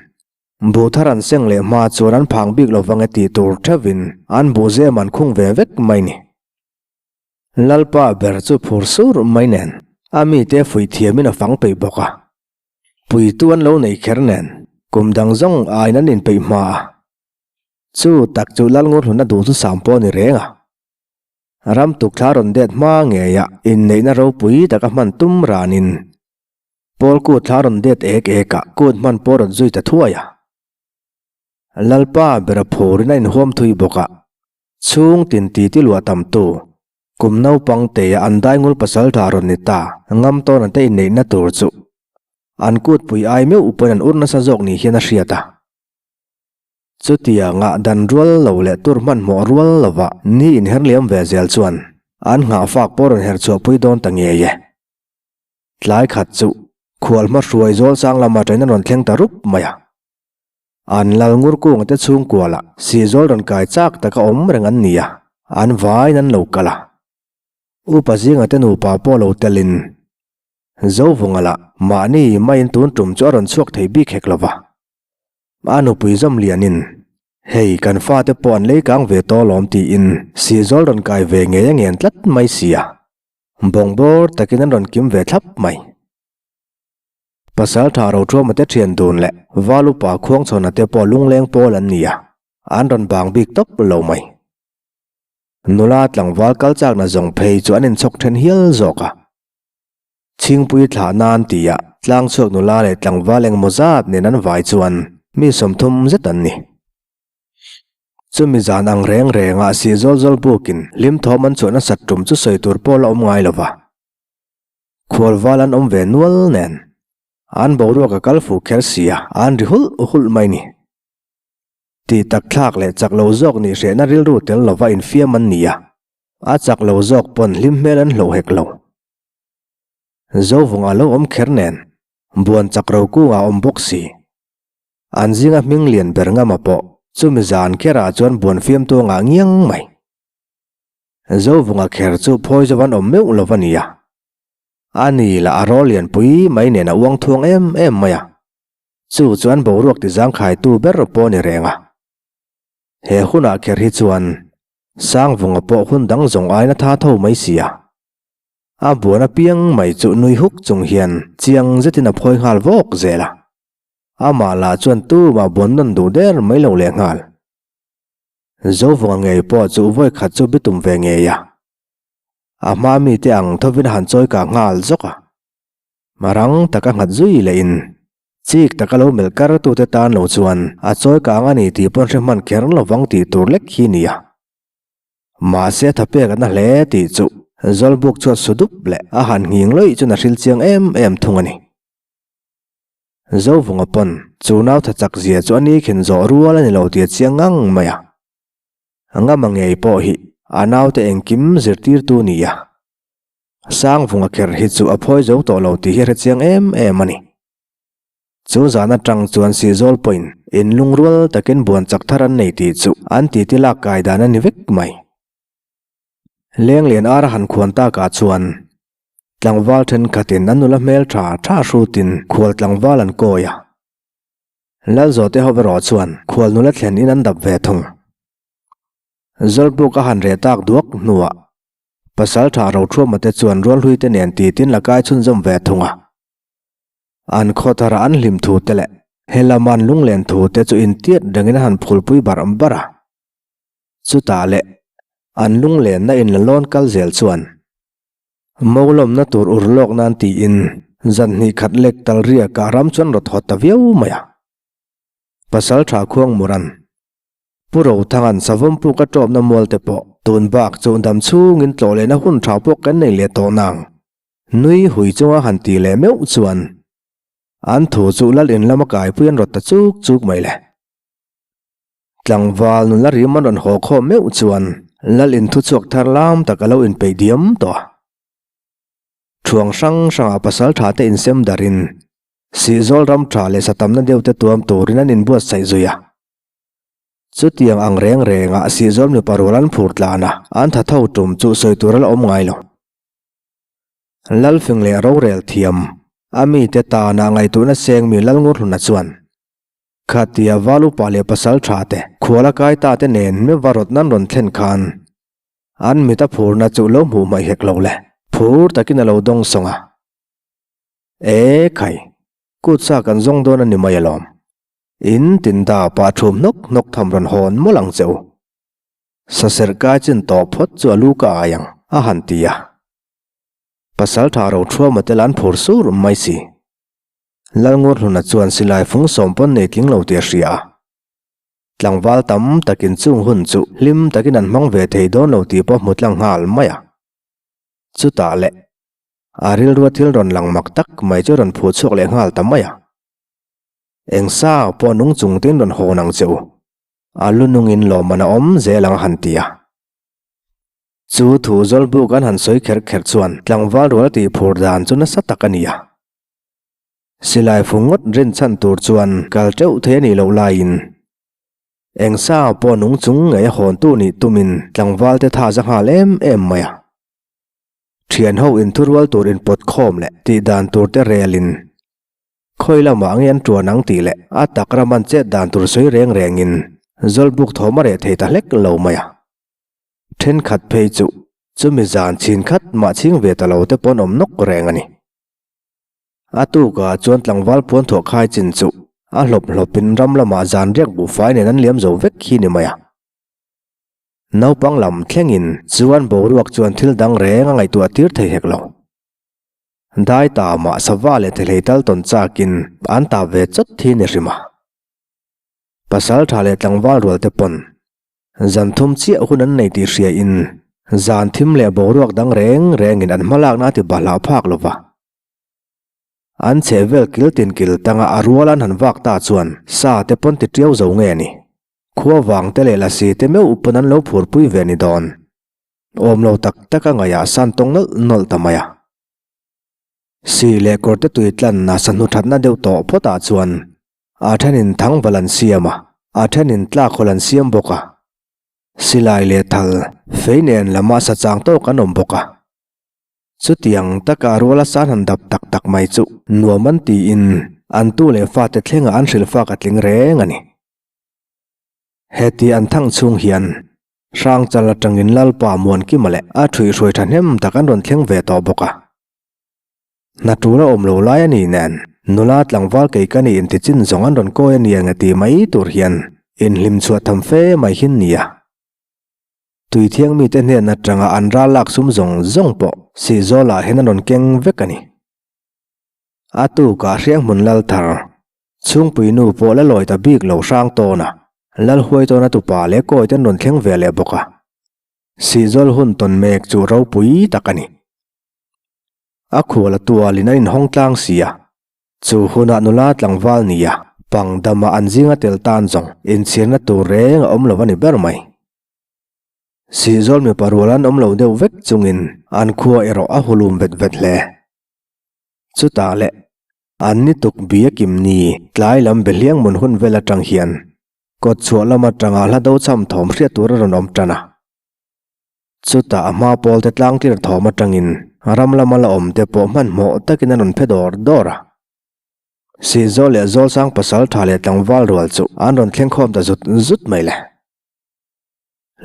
Buh thar an seng leh hma chuan an phang bik lovang e tih tur theuhin an buhzem an khung ve vek mai ni. Lalpa ber chu phur sur mai nen a mite fuih thiamin a fang peih bawk a. Puitu an lo nei kher nen kum dang zawng aiin an inpeih hma a. Chu tak chu Lalngurhluna duh chu sam pawh a ni reng a. Ram tukthla rawn det hma ngeia inneihna ropui taka hman tum ranin Pawl kut thla rawn det ek ek a, kut hman pawh rawn zui ta thuai a. Lalpa ber a phurin a inhuam thui bawk a. Chhung tin titi luah tam tu, kum naupang teia an daingul pasaltha rawn ni ta, ngam tawn an te inneihna tur chu an kutpui ai meuh upain an ur nasa zawk ni hian a hriat a. Chutianga dan rual lo leh tur hmanhmawh rual lova ni inher liam ve zel chuan an nghahfak pawh rawn her chhuahpui dawn ta ngei e. Tlai khat chu khual hma hruai zawl sang lama ṭain an rawn thleng ta rup mai a. An lal ngur kung te chhungkua lah Sihzawl rawn kai chak taka awm reng an ni a, an vaiin an lo kal a. Upa zinga te nupa pawh lo telin Zovunga lah mahni maiin tun tum chu a rawn chhuak thei bik hek lo va. A nupui zawm lianin, Hei kan fate pawh an lei kang ve tawh alawm tiin Sihzawl rawn kai ve ngei a ngen tlat mai si a. Bawngbawr takin an rawn kim ve thlap mai. Pasal tha Roṭhuama te ṭhian dun leh Val upa Khuangchhawna te pawh lungleng pawl an ni a, an rawn bang bik tawp lo mai. Nula tlangval kal chakna zawng phei chu an inchhawk ṭhen hial zawk a. Chhingpui thlah nan tia tlangchhuak nula leh tlangval engmaw zat nen an vai chuan mi 30 zet an ni. Chumi zan ang reng rengah Sihzawl zawl bukin hlimthawm an chhuah nasat ṭum chu sawi tur pawh la awm ngai lo va. Khualval an awm ve nual nen an boruak a kal fuh kher si a, an ri hulh hulh mai ni. Tih tak thlak leh chak lo zawk nih hrehna rilru tel lova infiam an ni a, a chak lo zawk pawn hlim hmel an hloh hek lo. Zovunga lo awm kher nen buan chak ro kungah awm bawk si. An zinga hming lian ber ngama pawh chumi zan kherah chuan buan fiamtu a ngah ngiang mai. Zovunga kher chu phawi zo an awm meuh lo a nia. A ni lah a rawl lianpui mai nen a uang thuang em em mai a. Chu chuan boruak tizangkhaitu ber pawh a ni reng a. He hunah kher hi chuan Sangvunga pawh hun dang zawng aiin a tha tho mai si a. A buan apiang mai chu nui huk chung hian chiang zetin a phawi nghal vawk zel a. Amah lah chuan tumah buan nawn duh der mai lo leh nghal. Zovunga ngei pawh chu vawi khat chu bitum ve ngei a. A hma mite ang thovin a han chawi kah nghal zawk a. Rang taka nghat zui lehin chik taka lo melh kar tute tan lo chuan a chawi kang a ni tih pawn hre hman kher lovang tih tur lek hi nia. Mahse a tha pek a na hle tih chu Zawlbuk chuan su dup leh a han nghing lawih chuan a hril chiang em em thung a ni. Zovunga pawn chu nau tha chak zia chu a ni khin zawh rual a ni lo tih a chiang ngang mai a. Ngama ngei pawh hi a naute engkim zirtirtu nia. Sangvunga kher hi chu a phawi zo tawh lo tih hi a hre chiang em em a ni. Chu zan atang chuan Sihzawl pawhin in lungrual takin buan chak thar an nei tih chu an titi lak kai dan a ni vek mai. Lenglian ar a han khuan takah chuan tlangval thenkhatin an nula hmel tha tha hrutin khual tlangval an kawi a. Lalzawte ho erawh chuan khual nula thlen in an dap ve thung. Zawlbuk a han reh tak duak hnuah Pasal tha Rothuama te chuan Rualhlui te nen titin la kai chhunzawm ve thung a. An khawthara an hlim thu te leh he lama an lunglen thu te chu intiat rengin a han phulpui barh barh a. Chutah leh an lunglenna in la lawn kal zel chuan Molawmna tur ur lawk nan tiin zan hnih khat lek tal riakah ram chuan rawt hawt ta viau mai a. Pasal tha Khuangmuran Pu Rothanga'n savawm puk a ṭawpna mual te pawh tun bak chu dam chhungin tlawh lehna hun ṭha pawh kan nei leh tawh nang. Nui hui chunga han ti leh meuh chuan an thu chu lal in lama kaipui an rawt ta chuk chuk mai le. Tlangval nula rim an rawn haw khawm meuh chuan lal in thu chhuak thar lam tak a lo inpeih diam tawh a. Thuang hrang hrangah pasal ṭha te insem darhin Sihzawl ram ṭha leh satamna deuh te tuam turin an inbuatsaih zui a. Chutiang ang reng rengah Sihzawl mipa rual an phur tlan a, an tha tho tum chu sawi tur a la awm ngai lo. Lalfing leh rorel thiam, a mite tana ngaihtuahna seng mi Lalngurhluna chuan, Khatia val upa leh pasal tha te, khuala kai ta te nen mi va rawt nan rawn thlen khan an mit a phurna chu lo hmuh hmaih hek lo le, phur takin a lo dawng sawng a. E khai, kut sa kan zawng dawn a ni mai alawm. In tin da pah thum hnawk hnawk tham rawn hawn mawlh ang che u. Saserh kai chin tawh phawt chu a lu ka ai ang, a han ti a. Pasaltha Rothuama te lah an phur sur mai si. Lalngurhluna chuan silai fung sawm pawn nei tling lo tih a hria a. Tlangval tam takin chung hun chu hlim takin an hmang ve thei dawn lo tih pawh hmu tlang nghal mai a. Chutah leh, a rilrua thil rawn lang mak tak mai chu rawn phuh chhuak leh nghal ta mai a. Eng sa pawh nung chung tin rawn hawn ang che u. A lu nungin lawmman a awm zel ang a han ti a. Chu thu Zawlbuk an han sawi kher kher chuan tlangval rual tih phur dan chu nasa tak a ni a. Silai fu ngawt rin chhan tur chuan kal teuh thei a nih loh laiin eng sa pawh nung chung ngei a hawntu nih tumin tlangval te tha za nghal em em mai a. Thian ho inthurual tur inpawt khawm leh tih dan tur te relin Khawi lamah nge an tuan ang tih leh a tak ram an chet dan tur sawi reng rengin Zawlbuk thawm a reh thei ta hlek lo mai a. Thenkhat phei chu chumi zan chhin khat mah chhing ve ta lo te pawn awm nawk reng a ni. A tukah chuan tlangval puan thuah khai chin chu a hlawp hlawpin ram lamah zan riak buhfai nen an liam zo vek hi ni mai a. Naupang lam thlengin chuan boruak chuan thil dang reng a ngaihtuah tir thei hek lo. Dai ta mah sava leh thehlei tal tawn chakin an tap ve chawt thi ni hrim a. Pasal tha leh tlangval rual te pawn zan thum chiah hun an nei tih hria in zan thim leh boruak dang reng reng in an hmalakna a ti bahlah phak lo va. An chheh vel kil tin kil tanga a rual an han vak ta chuan sa te pawn ti tiau zo nge ni. Khua vang te leh lasi te meuh pawn an lo phurpui ve ni dawn. Awm lo tak tak a ngaihah san tawng nawlh nawlh ta mai a. Sih leh kawr te tui tlanna sahnu thatna deuh tawh phawtah chuan a thenin thangval an siam a, a thenin tlakhawl an siam bawk a. Silai leh thal fei nen lamah sa chang tawk an awm bawk a. Chutiang taka ruala san han dap tak tak mai chu nuam an tiin an tu leh fate thlengah an hrilh fak a tling reng a ni. Heti an thang chhung hian Hrangchal atangin Lalpa Muankima leh a ṭhuihhruai ṭhahnem tak an rawn thleng ve tawh bawk a. Hna ṭul a awm lo lai a ni nen nula tlangval kei ka ni inti chin zawng an rawn kawi a ni ang e ti mai tur hian inhlim chhuah tham fe mai hin nia. Tui thiang mite hnen atanga an ral lak sum zawng zawng pawh Sihzawlah hian an rawn keng vek a ni. A tukah Hrianghmun lal thar, Chhungpui nu pawh la lawi ta bik lo hrang tawn a, Lal huai tawna tupa leh kawi te an rawn thleng ve leh bawk a. Sihzawl hun tawn mek chu ropui tak a ni. A khual a tualin an inhawng tlang si a, chu hunah nula tlangval nia pang dama an zinga tel tan zawng inchhirna tur reng a awm lo a ni ber mai. Sihzawl mipa rual an awm lo deuh vek chungin an khua erawh a hulum vet vet hle. Chutah leh, an ni tuk bi a kim ni tlai lam behliang mun hun vel atang hian kawt chhuah lam atanga hla do cham thawm hriat tur a rawn awm tan a. Chutah a hma pawl te tlang tlir thawm atangin ram lama la awm te pawh hmanhmawh takin an rawn phe dawr dawr a. Sihzawl leh Zawlsang pasal tha leh tlangval rual chu an rawn thleng khawm ta zut zut mai le.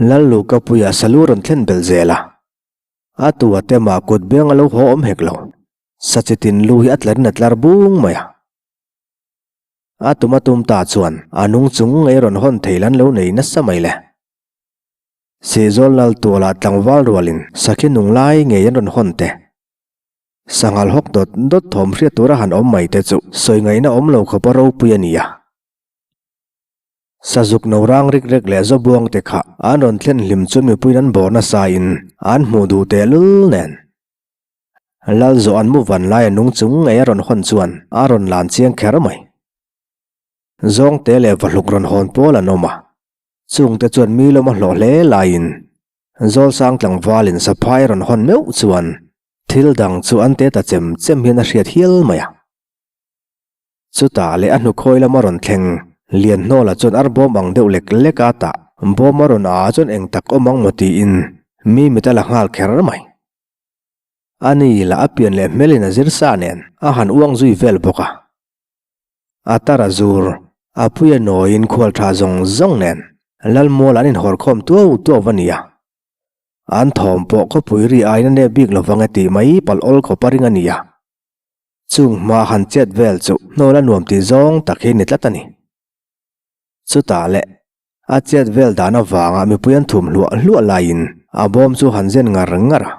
Lalluka puia salu rawn thlen belh zel a, a tu a tema kut beng a lo haw awm hek lo. Sachitin lu hi a tlarin a tlar bung mai a. A tum a tum ta chuan a nung chung ngei rawn hawn thei lan lo nei nasa mai le. Sihzawl lal tualah tlangval rualin sakhi nung lai ngei an rawn hawn te. Sanghal hawk dawt dawt thawm hriat tura han awm mai te chu sawi ngaihna awm lo khawpa ropui a ni a. Sazuk no rang rik rek leh Zawbuang te kha an rawn thlen hlim chuan mipuiin an bawr nasa in an hmuh duh tehlul nen. Lal zawh an mu van lai a nung chung ngei a rawn hawn chuan a rawn lan chiang kher mai. Zawngte leh vahluk rawn hawn pawl an awm a, chungte chuan mi lawm a hlawh hle laiin Zawlsang tlangvalin saphai a rawn hawn meuh chuan thil dang chu an te ta chem chem hian a hriat hial mai a. Chutah leh a hnukhawi lama rawn thleng, Lianhnawla chuan ar bawm ang deuh lek lek a tah bawm a rawn a chuan eng tak awm ang maw tiin mi mit a la nghal kher mai. A ni lah a pian leh hmelin a zir sa nen a han uang zui vel bawk a. A tar a zur, a pui a nawiin khual tha zawng zawng nen Lalmual an inhawr khawm tuau tuau a nia. An thawm pawh khawpui ri aiin a nep bik lovang e tih mai palh awl khawp a ring a nia. Chung hma han chet vel chu hnawl a nuam tih zawng tak hi ni tlat a ni. Chutah leh, a chet vel dan avanga mipui an thum hluah hluah laiin a bawm chu han zen ngar ngar a.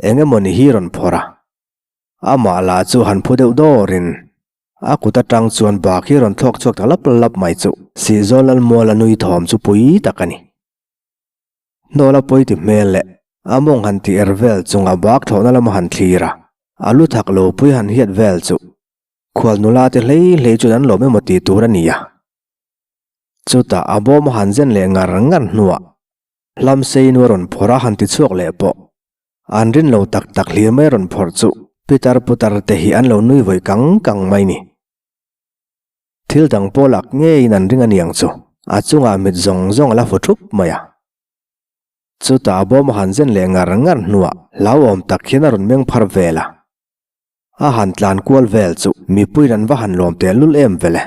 Eng emaw ni hi rawn phawrh a. Amah lah chu han phu deuh dawrin a kut atang chuan bak hi rawn thlawk chhuak ta lap lap mai chu Sihzawl Lalmuala nui thawm chu pui tak a ni. Hnawl a pawi ti hmel leh a mawng han ti er vel chunga bak thlawhna lama han thlir a, a lu thak lo pui han hiat vel chu khual nula te hlei hlei chuan an lawm emaw tih tur a ni a. Chutah a bawm a han zen leh ngar ngar hnuah hlamsei nu a rawn phawrh a han ti chhuak leh pawh an rin lo tak tak hlir mai a rawn phawrh chu pitar putar te hi an lo nui vawi kang kang mai ni. Thil dang pawh lak ngeiin an ring a niang chu, a chungah mit zawng zawng a la fu thup mai a. Chutah a bawm a han zen leh ngar ngar hnuah hlauhawm tak hian a rawn meng phar vel a. A han tlan kual vel chu mipuiin an va han lawm tehlul em vele.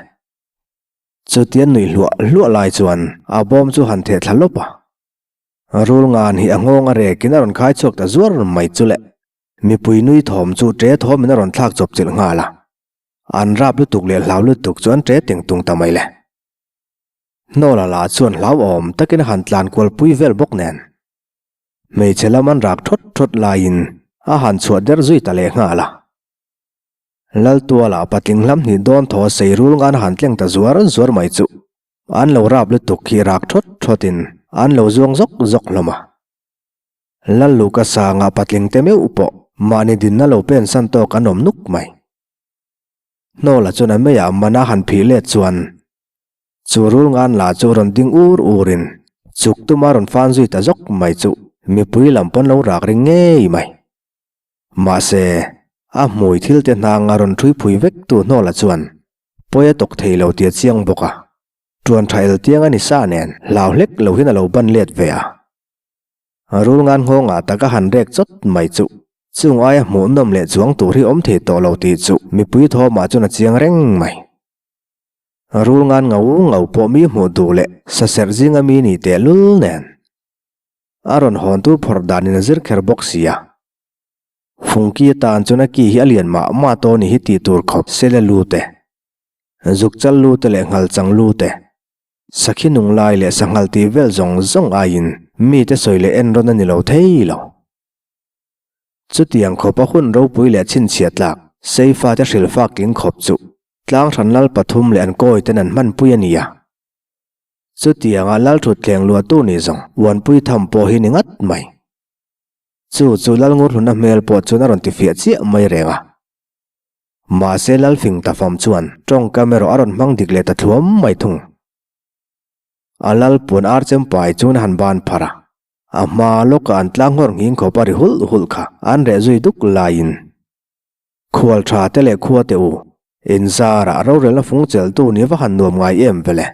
Chutian nuih hluah hluah lai chuan a bawm chu han theh thla lawp a. Rul ngan hi a nghawng a rekin a rawn khai chhuak ta zuar mai chu le. Mipui nui thawm chu ṭe thawmin a rawn thlak chawp chilh nghal a. An rap lutuk leh hlau lutuk chu an ṭe teng tung ta mai le. Hnawla lah chuan hlauhawm takin a han tlan kual pui vel bawk nen. Hmeichhe lam an rak thawt thawt laiin a han chhuah der zui ta leh nghal a. Laltuala patling hlam hnih dawn thaw sei rul ngan a han tleng ta zuar zuar mai chu an lo rap lutuk khi rak thawt thawtin an lo zuang zawk zawk hlawm a. Lalluka sanga patling te meuh pawh mahni dinna lo pen san tawk an awm nuk mai. Hnawla chuan a meiah mana han phih let chuan chu rul ngan lah chu rawn ding ur urin chuk tuma rawn fan zui ta zawk mai chu mipui lam pawn lo rak ring ngei mai. Mahse, a hmui thil te hnanga rawn ṭhui phui vek tu Hnawla chuan pawi a tawk thei lo tih a chiang bawk a, ṭuan ṭha el tiang a ni sa nen hlau hlek lo hian a lo ban let ve a. Rul ngan nghawngah tak a han rek chawt mai chu. Chung aia hmuhnawm leh chuang tur hi awm thei tawh lo tih chu mipui thawmah chuan a chiang reng mai. Rul ngan ngau ngau pawh mi hmuh duh leh saserh zinga mi ni tehlul nen. A rawn hawntu phawrh danin a zir kher bawk si a. Fungki atan chuan a ki hi a lian mah mah tawh ni hi tih tur khawp sele lu te, zukchal lu te leh nghalchang lu te, sakhi nung lai leh sanghal tih vel zawng zawng aiin mite sawi leh en rawn a ni lo thei lo. Chutiang khawpa hun ropui leh chhinchhiah tlak, Seifate hrilhfak tling khawp chu tlang hran lal pathum leh an kawi ten an hmanpui a ni a. Chutianga lal thutthleng luahtu ni zawng uanpui tham pawh hi ni ngat mai. Chu chu lal ngurhluna hmel pawh chuan a rawn tifiah chiah mai reng a. Mahse lal fing ta fam chuan tawngkam erawh a rawn hmang dik leh ta thluam mai thung. A lal puan ar chempai chuan a han ban pharh a. A hma lawkah an tlang nghawr nghing khawp a ri hulh hulh kha an reh zui duk laiin Khual tha te leh khua te u, inzarah rorelna fung cheltu ni va han nuam ngai em vele.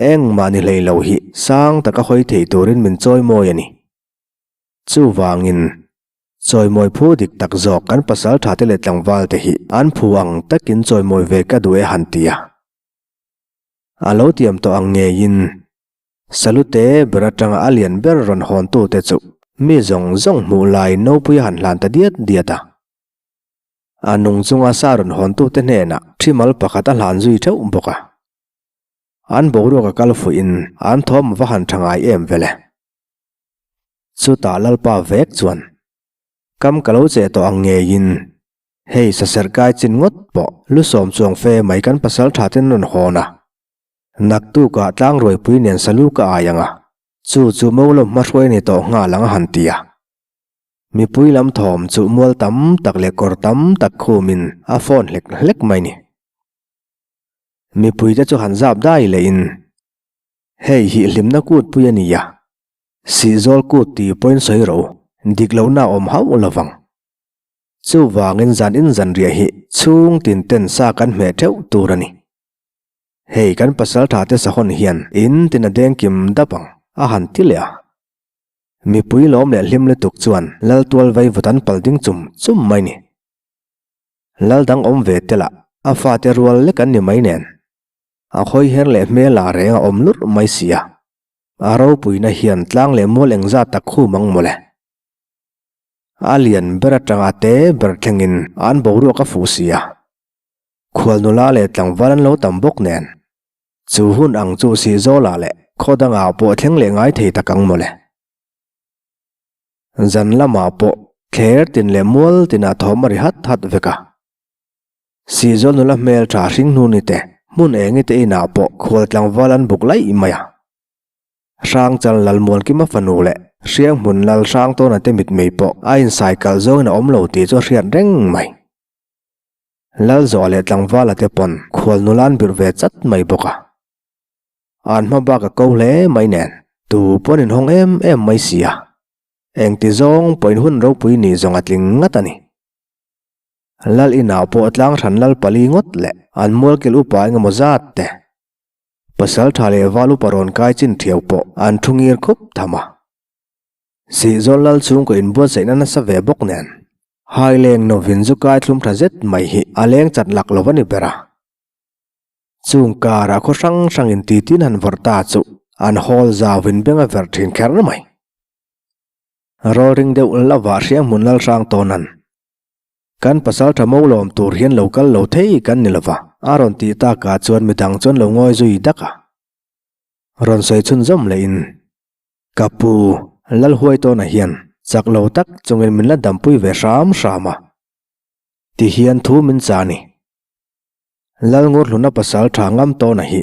Engmah ni hlei lo hi sang taka hawi thei turin min chawimawi a ni. Chuvangin, chawimawi phu dik tak zawk kan pasal tha te leh tlangval te hi an phu ang takin chawimawi ve ka duh e han ti a. A lo tiam tawh ang ngeiin Salute ber atanga a lian ber rawn hawntute chu mi zawng zawng hmuh laiin nopui a han hlan ta diat diat a. A nung chunga sa rawn hawntute hnenah thimal pakhat a hlan zui theuh bawk a. An boruak a kal fuihin an thawm a va han tha ngai em vele. Chutah Lalpa vek chuan, Kam ka lo che tawh ang ngeiin, hei saserh kai chin ngawt pawh lu sawm chuang fe mai kan pasal tha ten rawn hawn a. Naktukah tlangruaipui nen salu ka ai ang a, chu chu Mawlawm hmahruai ni tawh nghal ang a han ti a. Mipui lam thawm chu mual tam tak leh kawr tam tak khumin a phone hlek hlek mai ni. Mipuite chu han zap dai lehin, Hei hi hlimna kutpui a ni a, sihzawl kut tih pawhin sawi rawh u, dik lohna a awm hauh lo vang. Chuvangin zan in zanriah hi chhung tin ten sa kan hmeh theuh tur a ni. Hei kan pasaltha te sahawn hian in tin a deng kim dap ang, a han ti leh a. Mipui lawm leh hlim lutuk chuan lal tual vei vut an pal ding chum chum mai ni. Lal dang awm ve te lah a fate rual lek an ni mai nen. A hawi her leh hmel ah reng a awm lurh mai si a. A ropuina hian tlang leh mual engzat tak khum ang mawle. A lian ber atanga te ber thlengin an boruak a fuh si a. Khual nula leh tlangval an lo tam bawk nen, chu hun ang chu Sihzawlah leh khaw dangah pawh thleng leh ngai thei tak ang mawle. Zan lamah pawh thler tin leh mual tinah thawm a ri hat hat vek a. Sihzawl nula hmel tha hring hnu ni te, hmun engi te inah pawh khual tlangval an buk laih mai a. Hrangchal Lalmuankima fanu leh Hrianghmun Lal Hrangtawna te mitmei pawh a insaikal zawngin a awm lo tih chu a hriat reng mai. Lalzawh leh tlangvala te pawn khual nula an birh ve chat mai bawk a. An hma bak a ko hle mai nen tu pawn in hawng em em mai si a. Engti zawng pawhin hun ropui ni zawng a tling ngat a ni. Lal inah pawh tlang hran lal pali ngawt leh an mualkil upa engemaw zat te, pasal tha leh val upa rawn kai chin thiau pawh an thu ngir khup tham a. Sihzawl lal chhungkaw inbuatsaihna nasa ve bawk nen, Haileng novin zu kai thlum tha zet mai hi a leng chat lak lo a ni ber a. Chung karah khaw hrang hrangin titin han vawrh ta chu an hawl zauhin beng a verh thin kher mai. Rawlring deuh lovah Hrianghmun lal hrang tawnan kan pasal tha mo lawm tur hian lo kal lo thei kan ni lova a rawn tih takah chuan midang chuan lo ngawi zui dak a. Rawn sawi chhunzawm lehin Ka pu, Lalhuaitawna hian chak lo tak chungin min la dampui ve hram hram a. Ti hian thu min cha a ni. Lalngurhluna pasal tha ngam tawna hi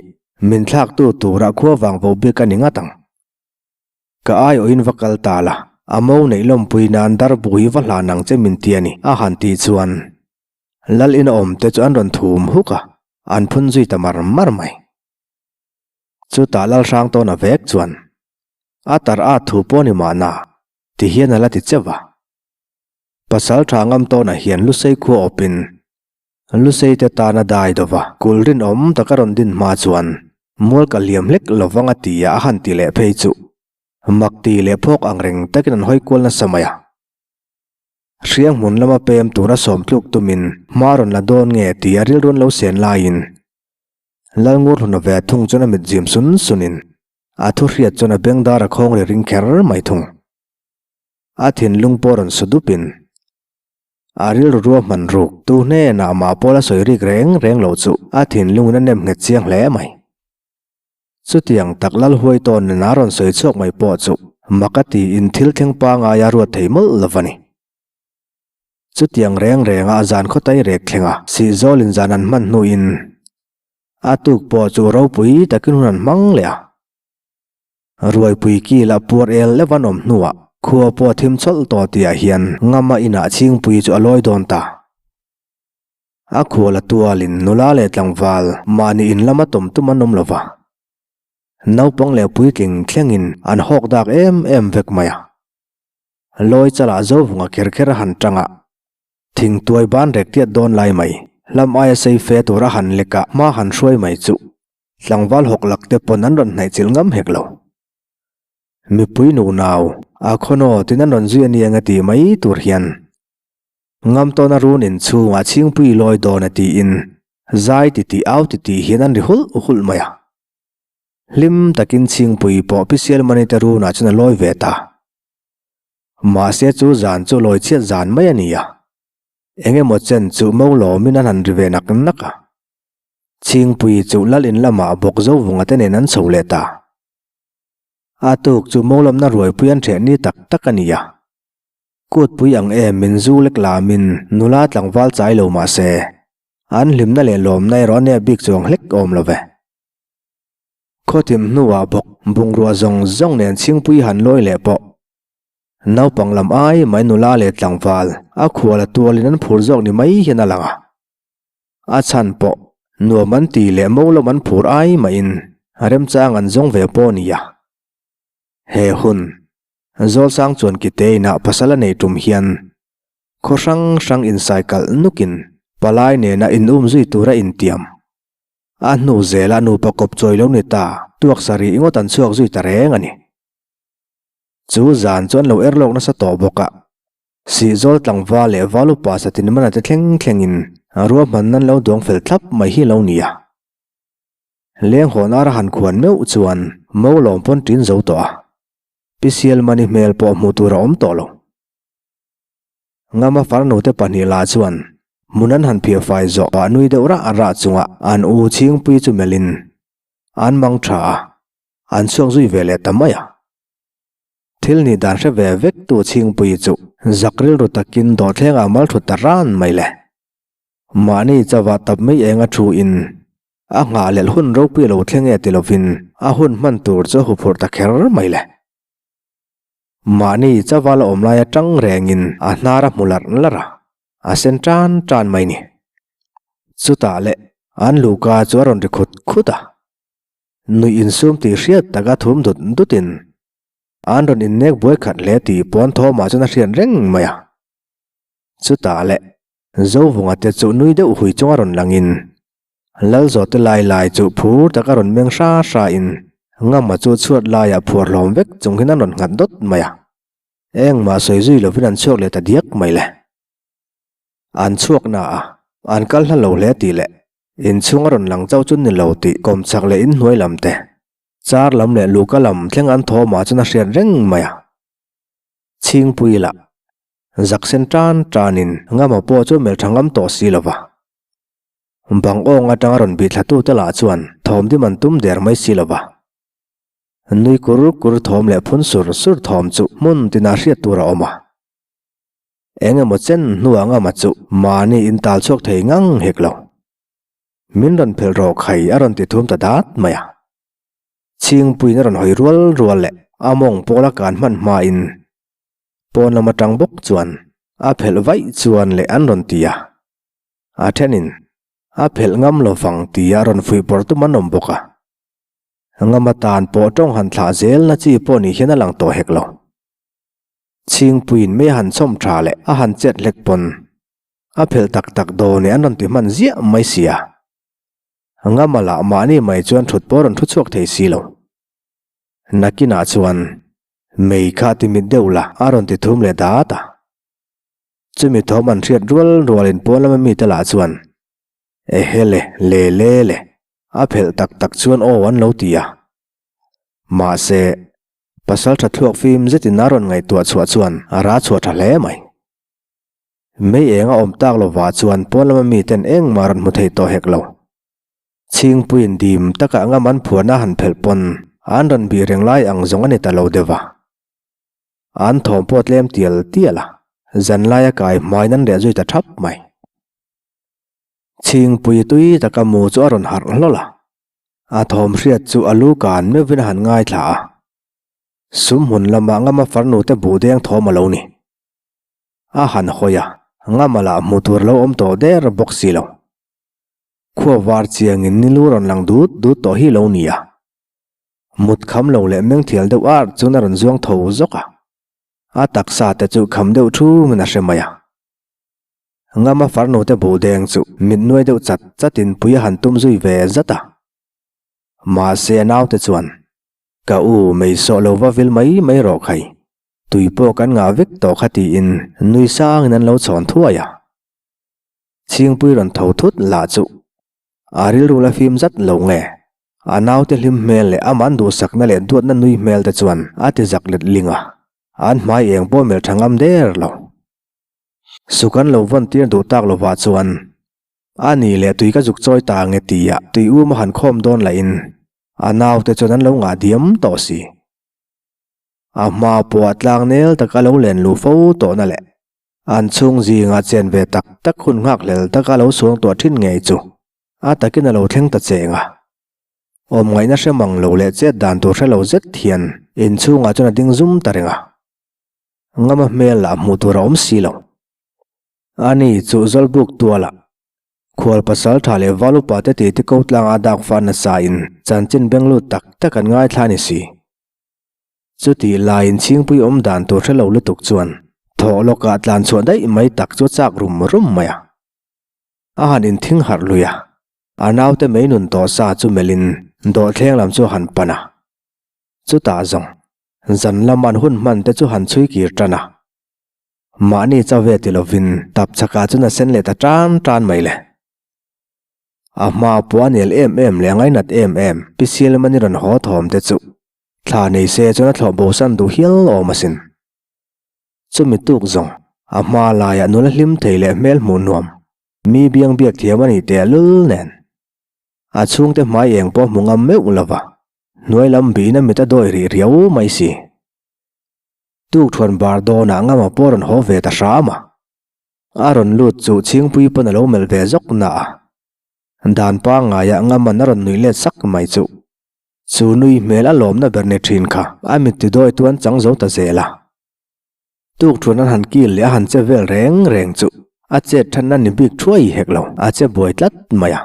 min thlaktu tura khua vang vo bik a ni ngat ang. Ka aiawhin va kal ta la, a mo neih lawmpui nan darbu hi va hlan ang che min ti a ni, a han tih chuan Lal ina awmte chu an rawn thum huk a, an phun zui ta mar mar mai. Chutah Lalhrangtawna vek chuan, A tar a thu pawh ni mahna, ti hian a la ti cheuh a. Pasal tha ngam tawna hian Lusei khua awpin Lusei te tana dai dova kul rinawm taka rawn din hma chuan mual ka hliam hlek lovang a ti a a han ti leh phei chu mak ti leh phawk ang reng takin an hawi kual nasa mai a. Hriang hmun lama pem tura sawmtluk tumin hma rawn la dawn nge tih a rilruan lo sen laiin Lalngur hluna ve thung chuan a mit zim sun sunin a thu hriat chuan a beng dar a khawng ri ring kher mai thung. A thinlung pawh rawn su dupin a rilru ruahman ruk tu hnenah mah pawl a sawi rik reng reng lo chu a thinlungin a nem nghet chiang hle mai. Chutiang tak Lalhuai tawn nen a rawn sawi chhuak mai pawh chu mak a tiin thil thleng pangai a ruat thei mawlh lo a ni. Chutiang reng renga a zan khawtai rek thleng a, Sihzawlin zan an hman hnuin a tuk pawh chu ropui takin hun an hmang leh a. Ruaipui kil a puar el leuh an awm hnuah khua pawh a thim chawlh tawh tihah hian Ngama inah Chhingpui chu a lawi dawn ta. A khual a tualin nula leh tlangval mahni in lama tawm tum an awm lo va. Naupang leh puitling thlengin an hawk dak em em vek mai a. Lawi chalah Zovunga kher kher a han tang a, thingtuai ban rek tiat dawn lai mai, hlam aia sei fe tur a han lek a hma han hruai mai chu tlangval hawk lak te pawn an rawn hnaih chilh ngam hek lo. Mipui nunau a khawnaw tin an rawn zui a ni ang a tih mai tur hian Ngam tawna run in chhungah chhingpui lawi dawn a tiin zai titih au titih hian an ri hulh hulh mai a. Hlim takin chhingpui pawh Pi Sialmani te runah chuan a lawi ve ta. Mahse chu zan chu lawi chhiat zan mai a ni a. Eng emaw chen chu mo lawmin an han ri ve nak nak a. Chhingpui chu lal in lamah bawk zo vunga te nen an chho leh ta. A tuk chu mo lamna ruaipui an ṭheh ni tak tak a ni a. Kutpui ang em min zu lek lamin nula tlangval chai lo mah se, an hlimna leh lawmna erawh a nep bik chuang hlek awm lo ve. Khawthim hnuah bawk bungrua zawng zawng nen chhingpui han lawi leh pawh naupang lam ai mai nula leh tlangval a khual a tualin an phur zawk ni mai hian a lang a. A chhan pawh nuam an ti leh mo lam an phur ai mahin remchang an zawng ve pawh a ni a. He hun Zawlsang chuan Kite inah pasal a nei tum hian khaw hrang hrang insai kalh nukin palai nena in um zui tura intiam. A hnu zela nupa kawp chawi lo ni ta tuak sarih ngawt an chhuak zui ta reng a ni. Chu zan chu an lo er lawk nasa tawh bawk a, Sihzawl tlangval leh val upa satin mana te thleng thlengin ruahmanna an lo duang fel thlap mai hi lo ni a. Leng hawn ara han khuan meuh chuan mo lawm pawn ṭin zo tawh a. Pi Sialmani hmel pawh hmuh tur a awm tawh lo. Ngama farnu te pahnih lah chuan hmun an han phiah fai zawh pah nui deuh rah rah chunga an u Chhingpui chu melhin an mang tha a, an chhuak zui ve leh ta mai a. Thil nih dan hre ve vek tu Chhingpui chu zak rilru takin dawhthlengah mal thut ta ran mai le. Mahni chauhah tap mai eng a thu in a nghah lelh hun ropui lo thleng e ti lovin a hun hman tur chu a huphurh ta kher mai le. Mahni chauha la awm lai atang rengin a hnar a hmu larh larh a, a sen tan tan mai ni. Chutah le an luhka chu a rawn ri khut khut a, nuih insum tih hriat taka thum dut dutin an rawn innek buai khat hle tih pawn thawmah chuan a hriat reng mai a. Chutah le Zovunga te chu nui deuh hui chunga rawn langin Lalzawte lai lai chu phur taka rawn meng hra hra in Ngama chu chhuat laiah phuar hlawm vek chung hian an rawn nghat dawt mai a. Engmah sawi zui lovin an chhuak leh ta diak mai le. An chhuak na a, an kal hla lo hle tih leh inchhung a rawn lang chauh chu ni lo tih kawmchhak leh inhnuai lam te, char lam leh luka lam thleng an thawmah chuan a hriat reng mai a. Chhingpui lah Zak sen tan tanin Ngama pawh chu melh tha ngam tawh si lova. Bang awng atanga rawn bih thlatute lah chuan thawm dim an tum der mai si lova. Nui kur kur thawm leh phun sur sur thawm chu hmun tinah hriat tur a awm a. Eng emaw chen hnuah Ngama chu mahni in tal chhuak thei ngang hek lo. Min rawn phelh rawh khai a rawn ti thum ta dat mai a. Chhingpuiin a rawn hawi rual rual leh a mawng pawla kan hman hmain Pawn lam atang bawk chuan a phelh vaih chuan leh an rawn ti a, a thenin a phelh ngam lo vang tia rawn fuih pawr tum an awm bawk a. Ngam atan pawh tawng han thlah zel na chi pawh ni hian a lang tawh hek lo. Chhingpuiin mei a han chhawm tha leh a han chet hlek pawn a phelh tak tak dawn e an rawn ti hman ziah mai sia. Ngama lah mahni mai chuan thut pawh rawn thu chhuak thei si lo. Nakinah chuan Mei kha ti mit deuh la a rawn ti thum leh dat a. Chumi thawm an hriat rual rualin pawn lama mite lah chuan, Ehe le, le le le, a phelh tak tak chuan aw an lo ti a. Mahse, pasal tha thluak fim zetin a rawn ngaihtuah chhuah chuan a ra chhuah tha hle mai. Mei eng a awm tak lovah chuan pawn lama miten engmah rawn hmu thei tawh hek lo. Chhingpuiin dim takah ngam an phuahna han phelh pawn an rawn bih reng lai ang zawng a ni ta lo deuh va. An thawm pawh tlem tial tial a, zanlaia kai hmain an reh zui ta thap mai. Chhingpui tui taka mu chu a rawn harh hlawl a, a thawm hriat chu a lu kan meuhvin a han ngaithla a. Sum hmun lamah ngama farnu te buh deng thawm a lo ni. A han hawi a, ngama lah hmu tur lo awm tawh der bawk si lo. Khua var chiangin ni lu rawn lang dut dut tawh hi lo ni a. Mut kham lo leh meng thial deuh ar chuan a rawn zuang tho zawk a. A taksa te chu kham deuh thumin a hre mai a. Ngama farnu te buh deng chu mit nuai deuh chat chatin pui a han tum zui ve zat a. Mahse a naute chuan, Ka u, mei sawh lo va vil mai mai rawh khai. Tui pawh kan ngah vek tawh kha tiin nui sangin an lo chhawn thuai a. Chhingpui rawn tho thut lah chu a rilru la fim zat lo nge? A naute hlim hmel leh amah an duhsakna leh duatna nui hmel te chuan a ti zak let ling a, an hmai eng pawh melh tha ngam der lo. Suk an lo vawn tir duh tak lovah chuan a ni leh tui ka zuk chawi ta nge tia tui um a han khawm dawn lahin a naute chuan an lo ngah diam tawh si. A hma pawh a tlang nel taka lo len luh fo tawhna leh An chhung zingah chen ve tak tak hun nghakhlel taka lo suang tuah thin ngei chu a takin a lo thleng ta cheng a. Awm ngaihna hre mang lo leh chet dan tur hre lo zet hian inchhungah chuan a ding zum ta reng a. Ngama hmel lah hmuh tur a awm si lo. Ani chu Zawlbuk tualah khual pasal tha leh val upa te titi ko tlanga dak fah nasa in chanchin beng lut tak tak an ngaithla a ni si. Chutih laiin chhingpui awm dan tur hre lo lutuk chuan thawh lawkah tlan chhuah daih mai tak chu a chak rum rum mai a. A han inthing harh lui a, a naute mei nun tawh sa chu melhin dawhthleng lam chu a han pan a. Chutah zawng, zan lam an hun hman te chu han chhui kir tan a. Mahni chauve ti lovin tapchhakah chuan a sen leh ta tan tan mai le. A hma pawh a nel em em leh a ngainat em em Pi Sialmani rawn haw thawm te chu Thla nei se chuan a thlawh bosan duh hial awm asin. Chumi tuk zawng, a hma laiah nula hlim thei leh hmel hmuh nuam, mi biang biak thiam a nih teh lul nen. A chhungte hmai eng pawh hmu ngam meuh lova, hnuai lam bihin a mit a dawi rih riau mai si. Tukthuan bar dawnah ngama pawh rawn haw ve ta hram a. A rawn lut chu Chhingpui pawn a lo melh ve zawk na a. Dan pangaiah ngaman a rawn nuih let sak mai chu. Chu nui hmel a lawmna ber ni thin kha a mit ti dawi tuan chang zo ta zel a. Tukṭhuan an han kil leh a han che vel reng reng chu a chet thanna ni bik thuai hek lo, a che buai tlat mai a.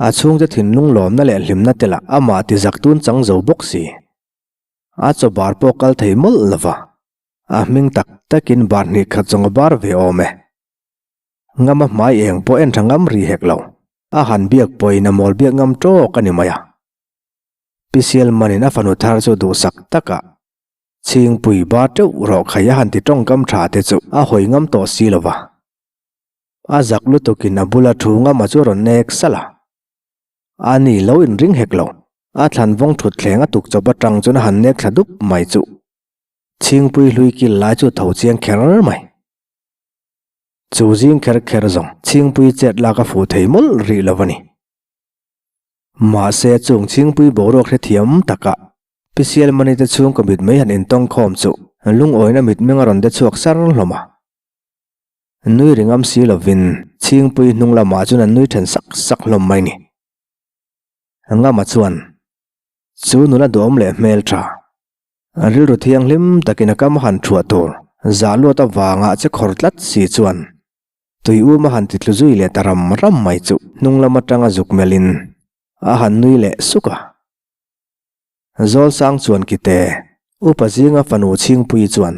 A chhungte thinlung lawmna leh hlimna te lah amah ti zak tun chang zo bawk si. A chaw bar pawh kal thei mawlh lo va, a hming tak takin bar hnih khat zawng a bar ve awm e. Ngama hmai eng pawh en tha ngam ri hek lo. A han biak pawhin a mawl biak ngam tawk a ni mai a. Pi Sialmanin a fanu thar chu duhsak takah Chhingpui ba teuh rawh khai a han ti tawngkam tha te chu a hawi ngam tawh si lo va. A zak lutukin a bula thu ngama chu a rawn nek salh a. A ni lo inring hek lo. A thlan vawng thut thleng a tuk chawp atang chuan a han nek thla dup mai chu Chhingpui hlui kil lai chu a tho chiang kher mai. Chu zing kher kher zawng Chhingpui chet lak a fuh thei mawlh rih lo a ni. Mahse chung Chhingpui boruak hrethiam takah Pi Sialmani te chhungkaw mit mai han intawng khawm chu lungawina mitmeng a rawn de chhuak sar hlawm a. Nui ri ngam si lovin Chhingpui hnung lamah chuan an nui then sak sak hlawm mai ni. Ngama chuan chu nula duhawm leh hmeltha A rilru thianghlim takin a kam han thuah tur zah luat avanga che khawr tlat si chuan tui um a han ti tlu zui leh ta ram ram mai chu hnung lam atanga zuk melhin a han nui leh suk a. Zawlsang chuan kite upa zinga fanu Chhingpui chuan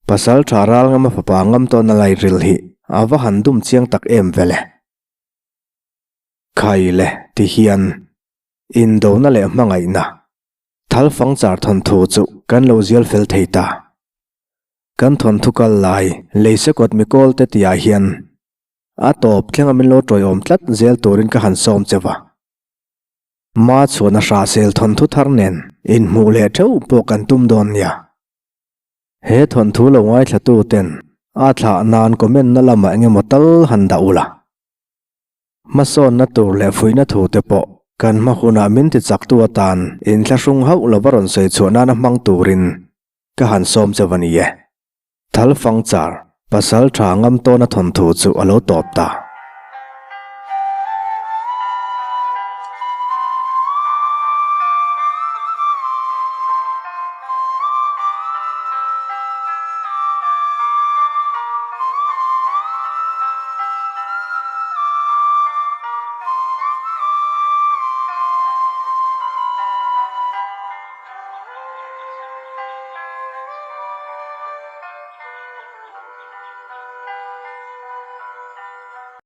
pasal tha ral ngama fapa ngam tawhna lai ril hi a va han dum chiang tak em vele. Khai le ti hian indona leh hmangaihna Thal fangchar thawnthu chu kan lo zial fel thei ta. Kan thawnthu kal lai Leisekawt Mikawl te tihah hian a tawp thlenga min lo tawiawm tlat zel turin ka han sawm che va. Ma chhuan a hrahsel thawnthu thar nen inhmuh leh theuh pawh kan tum dawn nia. He thawnthu lo ngaithlatu ten a thlah nan comment na lamah eng emaw tal han dah ula. Hmasawnna tur leh fuihna thu te pawh kan hma hunah min ti chaktu atan inthlahrung hauh lova rawn sawi chhuah nana hmang turin ka han sawm che va ni e. Thal fang char, pasal tha ngam tawna thawnthu chu a lo tawp ta.